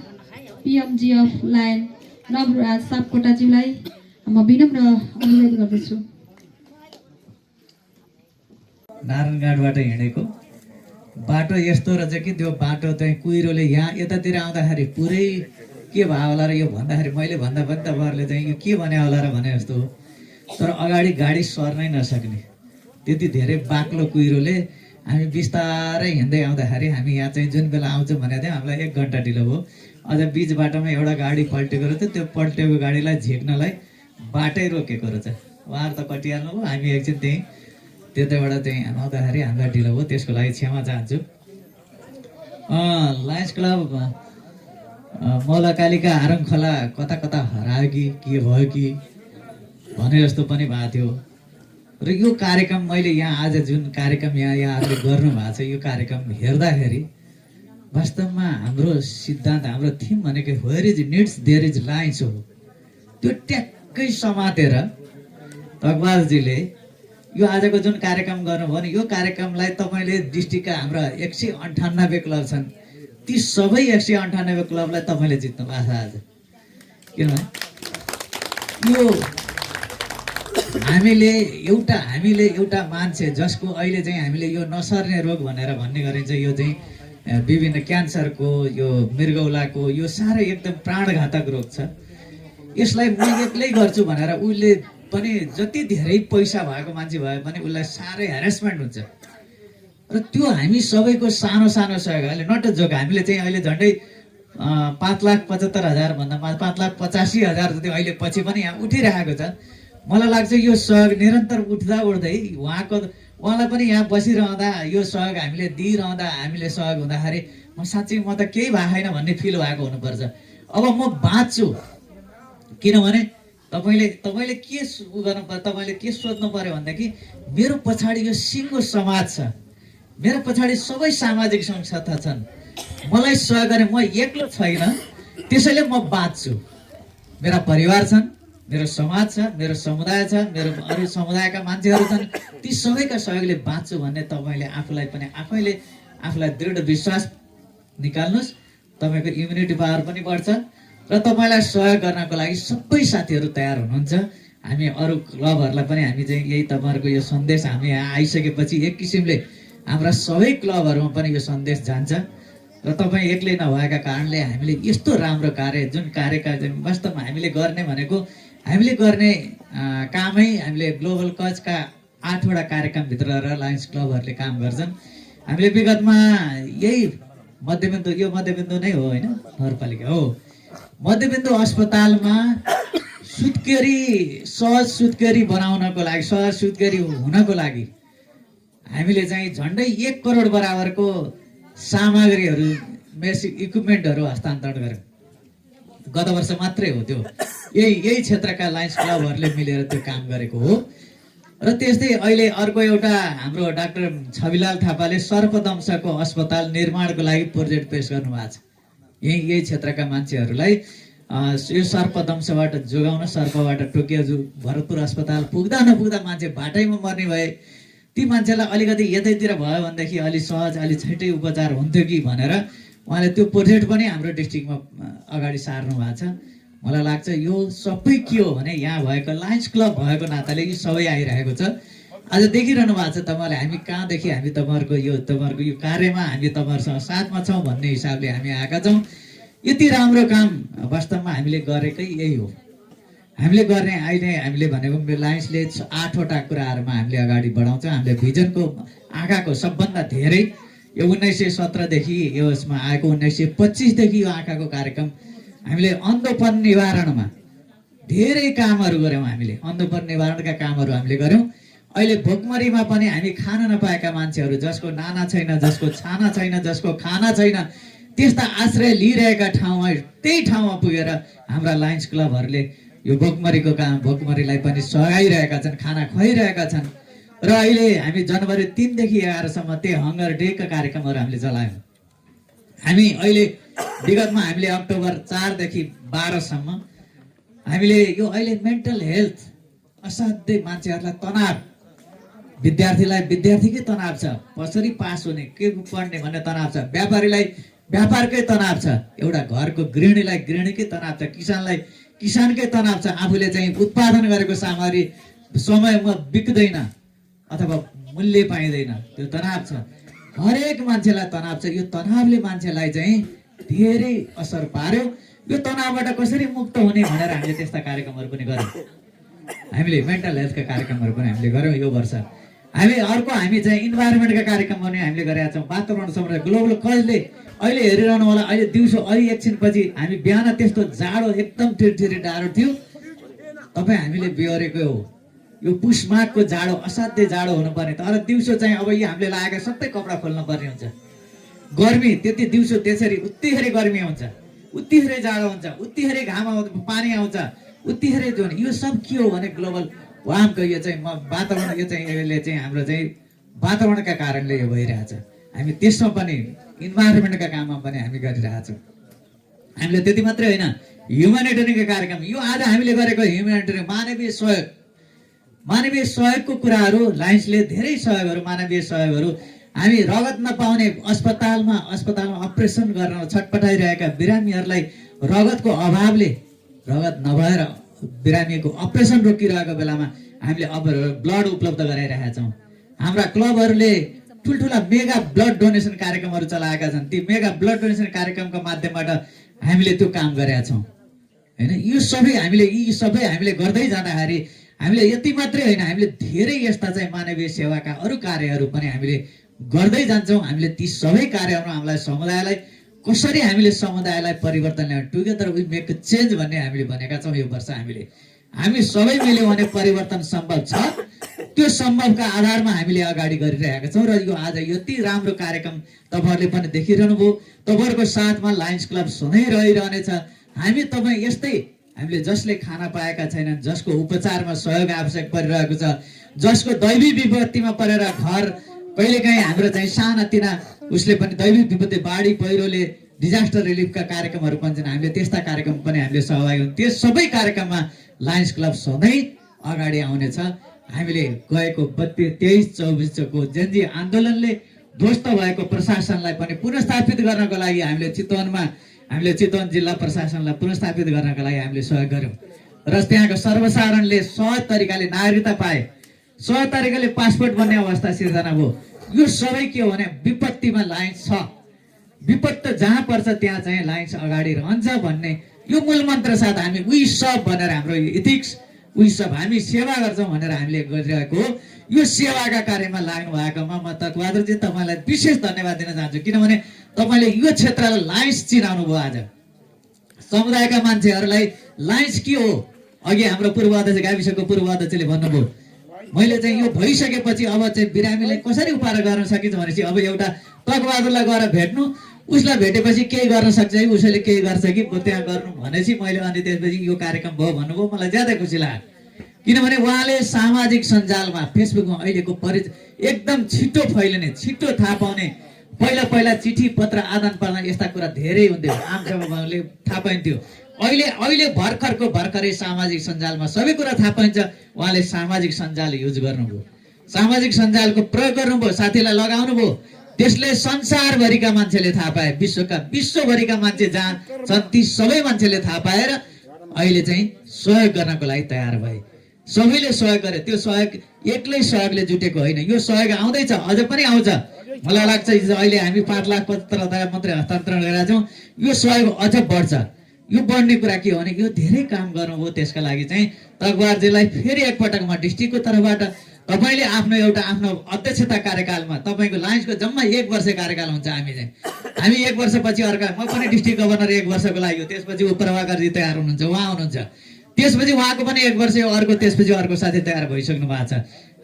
PMG of Lion Nawaraj सापकोटाज्यूलाई म विनम्र अनुरोध गर्दछु।
नारायणघाटबाट हिँडेको बाटो यस्तो रहेछ कि त्यो बाटो चाहिँ कुहिरोले यहाँ यतातिर आउँदाखेरि पुरै के भयो होला र यो भन्दाखेरि मैले भन्दा पनि तपाईँहरूले चाहिँ यो के भने होला र भने जस्तो हो। तर अगाडि गाडी सर्नै नसक्ने त्यति धेरै बाक्लो कुहिरोले हामी बिस्तारै हिँड्दै आउँदाखेरि हामी यहाँ चाहिँ जुन बेला आउँछौँ भनेको थियो हामीलाई 1 घन्टा ढिलो भयो। अझ बिच बाटोमा एउटा गाडी पल्टेको रहेछ, त्यो पल्टेको गाडीलाई झिक्नलाई बाटै रोकेको रहेछ। उहाँहरू त कटिहाल्नु भयो, हामी एकछिन त्यतैबाट चाहिँ आउँदाखेरि हामीलाई ढिलो भयो, त्यसको लागि क्षमा चाहन्छु। लायन्स क्लब मौलाकालिका हारङ खोला कता हरायो कि के भयो कि भने जस्तो पनि भएको थियो। र यो कार्यक्रम मैले यहाँ आज जुन कार्यक्रम यहाँहरूले गर्नुभएको छ, यो कार्यक्रम हेर्दाखेरि वास्तवमा हाम्रो सिद्धान्त, हाम्रो थिम भनेको where is needs there is lines हो। त्यो ट्याक्कै समातेर तकवासजीले यो आजको जुन कार्यक्रम गर्नुभयो नि, यो कार्यक्रमलाई तपाईँले डिस्ट्रिक्टका हाम्रा 198 क्लब छन्, ती सबै 198 क्लबलाई तपाईँले जित्नु भएको छ आज। किनभने यो हामीले एउटा मान्छे जसको अहिले चाहिँ हामीले यो नसर्ने रोग भनेर भन्ने गरिन्छ, यो चाहिँ विभिन्न क्यान्सरको, यो मृगौलाको, यो साह्रै एकदम प्राणघातक रोग छ। यसलाई म एक्लै गर्छु भनेर उसले पनि जति धेरै पैसा भएको मान्छे भए पनि उसलाई साह्रै हेरेसमेन्ट हुन्छ। र त्यो हामी सबैको सानो सानो सहयोग, अहिले नट अ जोक, हामीले चाहिँ अहिले झन्डै 5,75,000 भन्दा 5,85,000 जति अहिले पछि पनि यहाँ उठिरहेको छ। मलाई लाग्छ यो सहयोग निरन्तर उठ्दै उहाँलाई पनि यहाँ बसिरहँदा यो सहयोग हामीले दिइरहँदा, हामीले सहयोग हुँदाखेरि म साँच्चै म त केही भएको छैन भन्ने फिल भएको हुनुपर्छ। अब म बाँच्छु, किनभने तपाईँले के गर्नु पर्यो, तपाईँले के सोच्नु पर्यो भनेदेखि मेरो पछाडि यो सिङ्गो समाज छ, मेरो पछाडि सबै सामाजिक संस्था छन्, मलाई सहयोग गरे, म एक्लो छैन, त्यसैले म बाँच्छु। मेरा परिवार छन्, मेरो समाज छ, मेरो समुदाय छ, मेरो अरू समुदायका मान्छेहरू छन्, ती सबैका सहयोगले बाँच्छु भन्ने तपाईँले आफूलाई दृढ विश्वास निकाल्नुहोस्। तपाईँको इम्युनिटी पावर पनि बढ्छ र तपाईँलाई सहयोग गर्नको लागि सबै साथीहरू तयार हुनुहुन्छ। हामी अरू क्लबहरूलाई पनि हामी चाहिँ यही तपाईँहरूको यो सन्देश हामी यहाँ आइसकेपछि एक किसिमले हाम्रा सबै क्लबहरूमा पनि यो सन्देश जान्छ। र तपाईँ एक्लै नभएका कारणले हामीले यस्तो राम्रो कार्य, जुन कार्यका वास्तवमा हामीले गर्ने भनेको, हामीले गर्ने कामै हामीले ग्लोबल कजका 8वटा कार्यक्रमभित्र रहेर लायन्स क्लबहरूले काम गर्छन्। हामीले विगतमा यही मध्यबिन्दु, यो मध्यबिन्दु नै हो होइन, नगरपालिका हो, मध्यबिन्दु अस्पतालमा सहज सुत्केरी बनाउनको लागि, सहज सुत्केरी हुनको लागि हामीले चाहिँ झन्डै 1 करोड बराबरको सामग्रीहरू, बेसिक इक्विपमेन्टहरू हस्तान्तरण गर्यौँ। गत वर्ष मात्रै हो त्यो, यही क्षेत्रका लायन्स क्लबहरूले मिलेर त्यो काम गरेको हो। र त्यस्तै अहिले अर्को एउटा हाम्रो डाक्टर छविलाल थापाले सर्पदंशको अस्पताल निर्माणको लागि प्रोजेक्ट पेश गर्नुभएको छ। यही क्षेत्रका मान्छेहरूलाई यो सर्पदंशबाट जोगाउन, सर्पबाट टोकियो भरतपुर अस्पताल पुग्दा नपुग्दा मान्छे बाटैमा मर्ने भए, ती मान्छेलाई अलिकति यतैतिर भयो भनेदेखि अलि सहज, अलि छिटै उपचार हुन्थ्यो कि भनेर उहाँले त्यो प्रोजेक्ट पनि हाम्रो डिस्ट्रिक्टमा अगाडि सार्नु भएको छ। मलाई लाग्छ यो सबै के हो भने यहाँ भएको लायन्स क्लब भएको नाताले यो सबै आइरहेको छ। आज देखिरहनु भएको छ तपाईँले, हामी कहाँदेखि हामी तपाईँहरूको यो कार्यमा हामी तपाईँहरूसँग साथमा छौँ भन्ने हिसाबले हामी आएका छौँ। यति राम्रो काम वास्तवमा हामीले गरेकै यही हो। हामीले गर्ने अहिले हामीले भनेको लायन्सले 8वटा कुराहरूमा हामीले अगाडि बढाउँछौँ। हामीले भिजनको आँखाको सबभन्दा धेरै यो 1917देखि यो यसमा आएको 1925देखि यो आँखाको कार्यक्रम हामीले अन्धोपन निवारणमा धेरै कामहरू गऱ्यौँ। हामीले अन्धोपन निवारणका कामहरू हामीले गऱ्यौँ। अहिले भोकमरीमा पनि हामी खान नपाएका मान्छेहरू, जसको नाना छैन, जसको छाना छैन, जसको खाना छैन, त्यस्ता आश्रय लिइरहेका ठाउँमा, त्यही ठाउँमा पुगेर हाम्रा लायन्स क्लबहरूले यो भोकमरीको काम, भोकमरीलाई पनि सघाइरहेका छन्, खाना खुवाइरहेका छन्। र अहिले हामी जनवरी 3 देखि 11 सम्म त्यही हङ्गर डेका कार्यक्रमहरू हामीले चलायौँ। हामी अहिले विगतमा हामीले अक्टोबर 4 देखि 12 सम्म हामीले यो अहिले मेन्टल हेल्थ, असाध्यै मान्छेहरूलाई तनाव, विद्यार्थीकै तनाव छ, कसरी पास हुने, के पढ्ने भन्ने तनाव छ, व्यापारीलाई व्यापारकै तनाव छ, एउटा घरको गृहिणीलाई गृहिणीकै तनाव छ, किसानलाई किसानकै तनाव छ, आफूले चाहिँ उत्पादन गरेको सामग्री समयमा बिक्दैन अथवा मूल्य पाइँदैन, त्यो तनाव छ। हरेक मान्छेलाई तनाव छ। यो तनावले मान्छेलाई चाहिँ धेरै असर पार्यो। यो तनावबाट कसरी मुक्त हुने भनेर हामीले त्यस्ता कार्यक्रमहरू पनि गऱ्यौँ। हामीले मेन्टल हेल्थका कार्यक्रमहरू पनि हामीले गऱ्यौँ यो वर्ष। हामी चाहिँ इन्भाइरोमेन्टका कार्यक्रम पनि हामीले गरेका छौँ। वातावरण संरक्षण ग्लोबल कजले अहिले हेरिरहनु होला, अहिले दिउँसो अलि एकछिनपछि हामी बिहान त्यस्तो जाडो, एकदम ठिरठिरी जाडो थियो, तपाईँ हामीले बिहोरेको हो। यो पुष माघको जाडो असाध्यै जाडो हुनुपर्ने, तर दिउँसो चाहिँ अब यो हामीले लगाएका सबै कपडा खोल्नु पर्ने हुन्छ। गर्मी त्यति दिउँसो त्यसरी उत्तिखेरै गर्मी हुन्छ, उत्तिखेरै जाडो हुन्छ, उत्तिखेरै घाम आउँछ, पानी आउँछ, उत्तिखेरै त्यो यो सब के हो भने ग्लोबल वार्मको यो चाहिँ वातावरण यो चाहिँ यसले चाहिँ हाम्रो चाहिँ वातावरणका कारणले यो भइरहेछ। हामी त्यसमा पनि इन्भाइरोमेन्टका काममा पनि हामी गरिरहेछौँ। हामीले त्यति मात्रै होइन, ह्युमेनिटेरियनको कार्यक्रम यो आज हामीले गरेको ह्युमेनिटेरियन मानवीय सहयोगको कुराहरू लायन्सले धेरै सहयोगहरू मानवीय सहयोगहरू हामी रगत नपाउने अस्पतालमा अपरेसन गर्न छटपटाइरहेका बिरामीहरूलाई रगतको अभावले रगत नभएर बिरामीको अपरेसन रोकिरहेको बेलामा हामीले अब ब्लड उपलब्ध गराइरहेका छौँ। हाम्रा क्लबहरूले ठुल्ठुला मेगा ब्लड डोनेसन कार्यक्रमहरू चलाएका छन्। ती मेगा ब्लड डोनेसन कार्यक्रमको माध्यमबाट हामीले त्यो काम गरेका छौँ होइन। यी सबै हामीले गर्दै जाँदाखेरि हामीले यति मात्रै होइन, हामीले धेरै यस्ता चाहिँ मानवीय सेवाका अरू कार्यहरू पनि हामीले गर्दै जान्छौँ। हामीले ती सबै कार्यहरू हामीलाई समुदायलाई कसरी हामीले समुदायलाई परिवर्तन ल्याउँ, टुगेदर वी मेक चेन्ज भन्ने हामीले भनेका छौँ। यो वर्ष हामी सबै मिल्यौँ भने परिवर्तन सम्भव छ। त्यो सम्भवका आधारमा हामीले अगाडि गरिरहेका छौँ र यो आज यति राम्रो कार्यक्रम तपाईँहरूले पनि देखिरहनु भयो। तपाईँहरूको साथमा लायन्स क्लब सधैँ रहिरहनेछ। तपाईँ यस्तै हामीले जसले खाना पाएका छैनन्, जसको उपचारमा सहयोग आवश्यक परिरहेको छ, जसको दैवी विपत्तिमा परेर घर कहिलेकाहीँ हाम्रो चाहिँ सानातिना उसले पनि दैवी विपत्ति बाढी पहिरोले डिजास्टर रिलिफका कार्यक्रमहरू पनि छन्। हामीले त्यस्ता कार्यक्रम पनि हामीले सहभागी हुन्। त्यो सबै कार्यक्रममा लायन्स क्लब सधैँ अगाडि आउनेछ। हामीले गएको 23-24को जेनजी आन्दोलनले ध्वस्त भएको प्रशासनलाई पनि पुनर्स्थापित गर्नको लागि हामीले चितवन जिल्ला प्रशासनलाई पुनर्स्थापित गर्नको लागि हामीले सहयोग गर्यौँ र त्यहाँको सर्वसाधारणले सहज तरिकाले नागरिकता पाए, सहज तरिकाले पासपोर्ट बन्ने अवस्था सिर्जना भयो। यो सबै के हो भने विपत्तिमा लायन्स छ, विपत्ति जहाँ पर्छ त्यहाँ चाहिँ लायन्स अगाडि रहन्छ भन्ने यो मूल मन्त्र साथ हामी उही सब भनेर हाम्रो इथिक्स उही सब हामी सेवा गर्छौँ भनेर हामीले गरिरहेको यो सेवाका कार्यमा लाग्नु भएकोमा म तकबहादुरजी तपाईँलाई विशेष धन्यवाद दिन चाहन्छु। किनभने तपाईँले यो क्षेत्रलाई लायन्स चिनाउनु भयो। आज समुदायका मान्छेहरूलाई लायन्स के हो, अघि हाम्रो पूर्व अध्यक्ष गाविसको पूर्व अध्यक्षले भन्नुभयो, मैले चाहिँ यो भइसकेपछि अब चाहिँ बिरामीले कसरी उपचार गर्न सकिन्छ भनेपछि अब एउटा तकबहादुरलाई गएर भेट्नु, उसलाई भेटेपछि केही गर्न सक्छ कि उसैले केही गर्छ कि त्यहाँ गर्नु भनेपछि मैले अनि त्यसपछि यो कार्यक्रम भयो भन्नुभयो। मलाई ज्यादै खुसी लाग्यो किनभने उहाँले सामाजिक सञ्जालमा फेसबुकमा अहिलेको एकदम छिटो फैलिने, छिटो थाहा पाउने, पहिला चिठी पत्र आदान प्रदान यस्ता कुरा धेरै हुन्थ्यो, आमसभाले थाहा पाइन्थ्यो। अहिले भर्खरै सामाजिक सञ्जालमा सबै कुरा थाहा पाइन्छ। उहाँले सामाजिक सञ्जाल युज गर्नुभयो, सामाजिक सञ्जालको प्रयोग गर्नुभयो, साथीलाई लगाउनु भयो। त्यसले संसारभरिका मान्छेले थाहा पाए, विश्वभरिका मान्छे जहाँ छन् ती सबै मान्छेले थाहा पाएर अहिले चाहिँ सहयोग गर्नको लागि तयार भए। सबैले सहयोग गरे। त्यो सहयोग एक्लै सहयोगले जुटेको होइन, यो सहयोग आउँदैछ, अझ पनि आउँछ। मलाई लाग्छ अहिले हामी 5 लाख 75,000 मात्रै हस्तान्तरण गरेका छौँ। यो सहयोग अझ बढ्छ। यो बढ्ने कुरा के हो भने यो धेरै काम गर्नुभयो। त्यसका लागि चाहिँ तकबहादुरजीलाई फेरि एकपटक म डिस्ट्रिक्टको तर्फबाट तपाईँले आफ्नो अध्यक्षता कार्यकालमा तपाईँको लायन्सको जम्मा 1 वर्ष कार्यकाल हुन्छ। हामी 1 वर्षपछि अर्का, म पनि डिस्ट्रिक्ट गभर्नर 1 वर्षको लागि हो, त्यसपछि प्रभाकरजी तयार हुनुहुन्छ, उहाँ हुनुहुन्छ, त्यसपछि उहाँको पनि 1 वर्ष अर्को, त्यसपछि अर्को साथी तयार भइसक्नु भएको छ।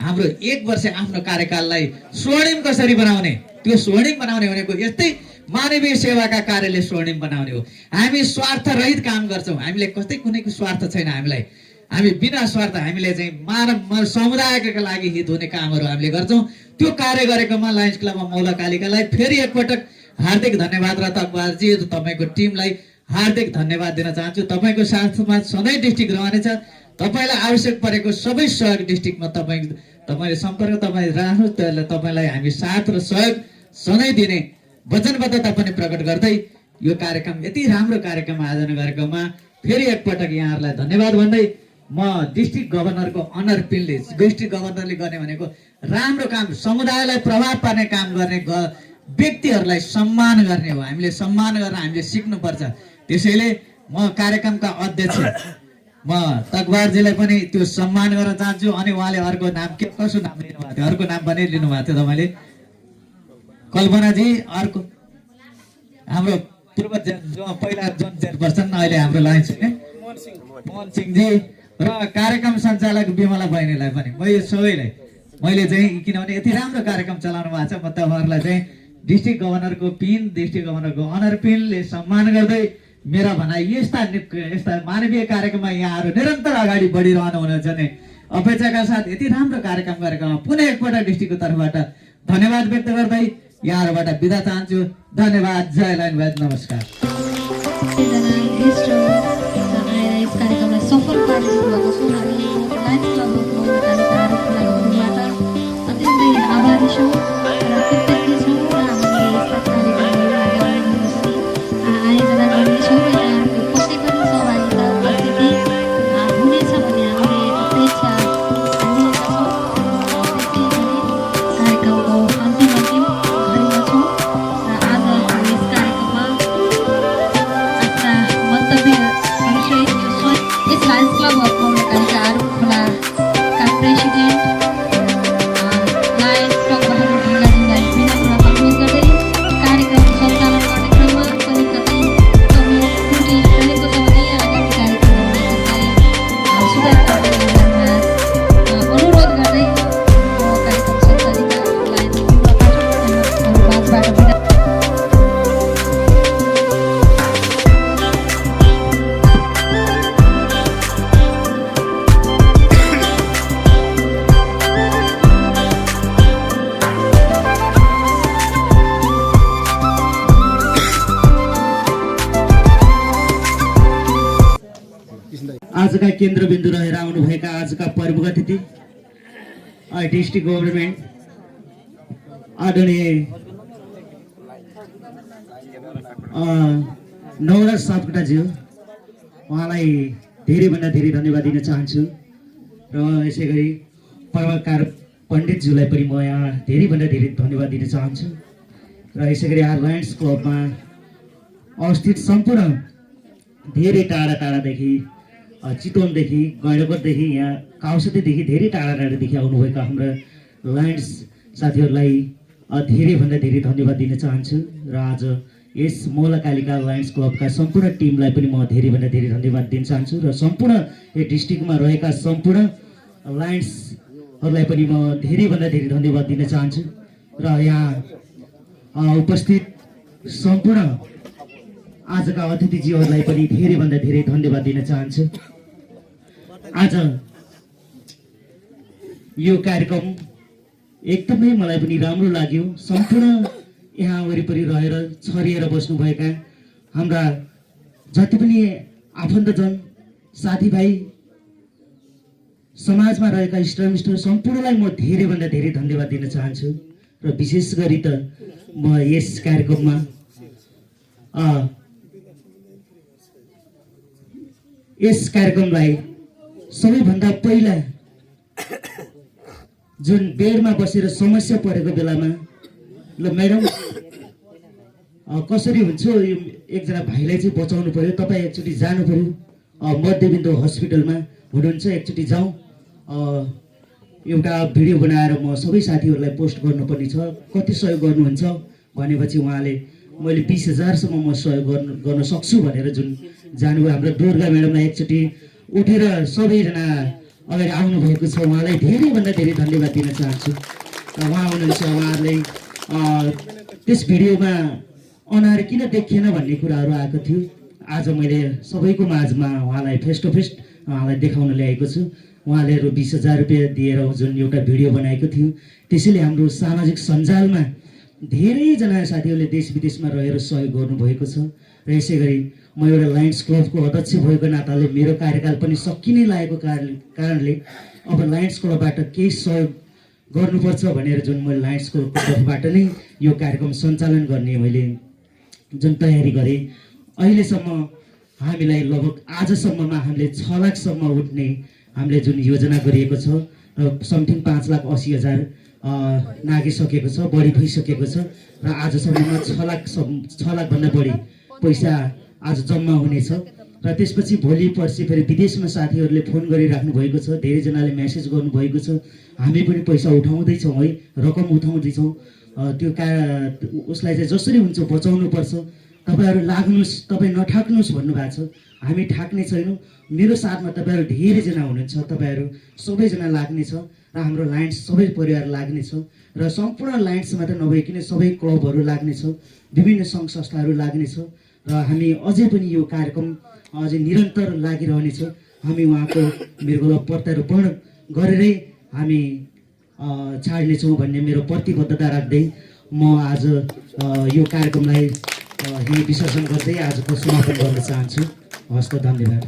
हाम्रो 1 वर्ष आफ्नो कार्यकाललाई स्वर्णिम कसरी बनाउने, त्यो स्वर्णिम बनाउने भनेको यस्तै मानवीय सेवाका कार्यले स्वर्णिम बनाउने हो। हामी स्वार्थ रहित काम गर्छौँ, हामीले कुनैको स्वार्थ छैन हामीलाई। हामी बिना स्वार्थ हामीले चाहिँ मानव समुदायका लागि हित हुने कामहरू हामीले गर्छौँ। त्यो कार्य गरेकोमा लायन्स क्लबमा मौला कालिकालाई फेरि एकपटक हार्दिक धन्यवाद र तकबहादुरजी तपाईँको टिमलाई हार्दिक धन्यवाद दिन चाहन्छु। तपाईँको साथमा सधैँ डिस्ट्रिक्ट रहनेछ। तपाईँलाई आवश्यक परेको सबै सहयोग डिस्ट्रिक्टमा तपाईँले सम्पर्क राख्नु, तपाईँलाई हामी साथ र सहयोग सधैँ दिने वचनबद्धता पनि प्रकट गर्दै यो कार्यक्रम यति राम्रो कार्यक्रम आयोजना गरेकोमा फेरि एकपटक यहाँहरूलाई धन्यवाद भन्दै म डिस्ट्रिक्ट गभर्नरको अनर पिनले, डिस्ट्रिक्ट गभर्नरले गर्ने भनेको राम्रो काम, समुदायलाई प्रभाव पार्ने काम गर्ने व्यक्तिहरूलाई सम्मान गर्ने हो। हामीले सम्मान गर्न हामीले सिक्नुपर्छ। त्यसैले म कार्यक्रमका अध्यक्ष म तकबहादुरजीलाई पनि त्यो सम्मान गर्न चाहन्छु। अनि उहाँले अर्को नाम कसो नाम लिनुभएको थियो, अर्को नाम पनि लिनुभएको थियो तपाईँले, कल्पनाजी। अर्को हाम्रो पूर्व पहिला जोन चेयरपर्सन, अहिले हाम्रो लायन्स मोहन सिंहजी र कार्यक्रम सञ्चालक विमला बहिनीलाई पनि यो सबैलाई मैले चाहिँ, किनभने यति राम्रो कार्यक्रम चलाउनु भएको छ, म तपाईँहरूलाई चाहिँ डिस्ट्रिक्ट गभर्नरको पिन, डिस्ट्रिक्ट गभर्नरको अनर पिनले सम्मान गर्दै मेरा भनाइ यस्ता मानवीय कार्यक्रममा यहाँहरू निरन्तर अगाडि बढिरहनु हुनुहुन्छ भने अपेक्षाका साथ यति राम्रो कार्यक्रम गरेकोमा पुनः एकपल्ट डिस्ट्रिक्टको तर्फबाट धन्यवाद व्यक्त गर्दै यहाँहरूबाट बिदा चाहन्छु। धन्यवाद। जय लाइनवाद। नमस्कार।
यस कार्यक्रमलाई सफल पारिदिनु भएको छ। हामी लायन्स क्लब अफ मौलतालिकाहरू खुलाको तर्फबाट अत्यन्तै आभारी छौँ र कृतज्ञ छौँ र हामीले यस्ता कार्यक्रमहरू अगाडि आयोजना गर्नेछौँ र यहाँहरूको पक्कै पनि सहभागिता उपस्थिति हुनेछ भन्ने हामीले अपेक्षा लिएका छौँ। त्यसै गरी कार्यक्रमको अन्तिम घडीमा छौँ र आज यस कार्यक्रममा आफ्ना मन्तव्यहरूसहित यस लायन्स क्लब अफ मौलतालिकाहरू खोलाका प्रेसिडेन्ट लायन्स क्लब बहादुर ढुङ्गाज्यूलाई विनम्र अनुरोध गर्दै कार्यक्रम सञ्चालन गर्ने क्रममा कहीँ कतै कमी त्रुटि रहेको छ भने आगामी कार्यक्रममा यसलाई सुधार गर्दै अनुरोध गर्दै म कार्यक्रम सञ्चालिका लायन्स क्लब पाठकहरू माझबाट बिदा।
आजका केन्द्रबिन्दु रहेर आउनुभएका आजका प्रमुख अतिथि डिस्ट्रिक्ट गभर्नमेन्ट आदरणीय नवराज सापकोटाज्यू, उहाँलाई धेरैभन्दा धेरै धन्यवाद दिन चाहन्छु र यसै गरी पत्रकार पण्डितज्यूलाई पनि म यहाँ धेरैभन्दा धेरै धन्यवाद दिन चाहन्छु र यसै गरी लायन्स क्लबमा अवस्थित सम्पूर्ण धेरै टाढा टाढादेखि चितवनदेखि गैँडाकोटदेखि यहाँ काउसतीदेखि धेरै टाढा टाढादेखि आउनुभएका हाम्रा लायन्स साथीहरूलाई धेरैभन्दा धेरै धन्यवाद दिन चाहन्छु र आज यस मौलकालिका लायन्स क्लबका सम्पूर्ण टिमलाई पनि म धेरैभन्दा धेरै धन्यवाद दिन चाहन्छु र सम्पूर्ण यो डिस्ट्रिक्टमा रहेका सम्पूर्ण लायन्सहरूलाई पनि म धेरैभन्दा धेरै धन्यवाद दिन चाहन्छु र यहाँ उपस्थित सम्पूर्ण आजका अतिथिज्यूहरूलाई पनि धेरैभन्दा धेरै धन्यवाद दिन चाहन्छु। आज यो कार्यक्रम एकदमै मलाई पनि राम्रो लाग्यो। सम्पूर्ण यहाँ वरिपरि रहेर छरिएर बस्नुभएका हाम्रा जति पनि आफन्तजन साथीभाइ समाजमा रहेका इष्टमिष्ट सम्पूर्णलाई म धेरैभन्दा धेरै धन्यवाद दिन चाहन्छु र विशेष गरी त म यस कार्यक्रममा यस कार्यक्रमलाई सबैभन्दा पहिला जुन बेडमा बसेर समस्या परेको बेलामा ल म्याडम कसरी हुन्छ यो एकजना भाइलाई चाहिँ बचाउनु पर्यो, तपाईँ एकचोटि जानु पर्यो मध्यबिन्दु हस्पिटलमा हुनुहुन्छ, एकचोटि जाउँ एउटा भिडियो बनाएर म सबै साथीहरूलाई पोस्ट गर्नुपर्ने छ, कति सहयोग गर्नुहुन्छ भनेपछि उहाँले मैले 20,000सम्म म सहयोग गर्न सक्छु भनेर जुन जानुभयो। हाम्रो दुर्गा म्याडमलाई एकचोटि उठेर सबैजना अगाडि आउनुभएको छ, उहाँलाई धेरैभन्दा धेरै धन्यवाद दिन चाहन्छु। उहाँ हुनुहुन्छ, उहाँहरूलाई त्यस भिडियोमा अनुहार किन देखिएन भन्ने कुराहरू आएको थियो। आज मैले सबैको माझमा उहाँलाई फेस टु फेस उहाँलाई देखाउन ल्याएको छु। उहाँले 20,000 रुपियाँ दिएर जुन एउटा भिडियो बनाएको थियो, त्यसैले हाम्रो सामाजिक सञ्जालमा धेरैजना साथीहरूले देश विदेशमा रहेर सहयोग गर्नुभएको छ र यसै गरी म एउटा लायन्स क्लबको अध्यक्ष भएको नाताले मेरो कार्यकाल पनि सकिनै लागेको कारणले अब लायन्स क्लबबाट केही सहयोग गर्नुपर्छ भनेर जुन मैले लायन्स क्लबको तर्फबाट नै यो कार्यक्रम सञ्चालन गर्ने मैले जुन तयारी गरेँ। अहिलेसम्म हामीलाई लगभग आजसम्ममा हामीले 6 लाखसम्म उठ्ने हामीले जुन योजना गरिएको छ र समथिङ 5,80,000 नागिसकेको छ, बढी भइसकेको छ र आजसम्ममा 6 लाखभन्दा बढी पैसा आज जम्मा हुनेछ र त्यसपछि भोलि पर्सि फेरि विदेशमा साथीहरूले फोन गरिराख्नु भएको छ, धेरैजनाले मेसेज गर्नुभएको छ, हामी पनि पैसा उठाउँदैछौँ है, रकम उठाउँदैछौँ, त्यो उसलाई चाहिँ जसरी हुन्छ बचाउनुपर्छ, तपाईँहरू लाग्नुहोस्, तपाईँ नठाक्नुहोस् भन्नुभएको छ। हामी ठाक्ने छैनौँ, मेरो साथमा तपाईँहरू धेरैजना हुनुहुन्छ, तपाईँहरू सबैजना लाग्नेछ र हाम्रो लायन्स सबै परिवार लाग्नेछ र सम्पूर्ण लायन्स मात्र नभइकन सबै क्लबहरू लाग्नेछ, विभिन्न सङ्घ संस्थाहरू लाग्नेछ
र हामी अझै पनि यो कार्यक्रम अझै निरन्तर लागिरहनेछौँ। हामी उहाँको मृगौला प्रत्यारोपण गरेरै हामी छाड्नेछौँ भन्ने मेरो प्रतिबद्धता राख्दै म आज यो कार्यक्रमलाई यही विसर्जन गर्दै आजको समापन गर्न चाहन्छु। हस्त धन्यवाद।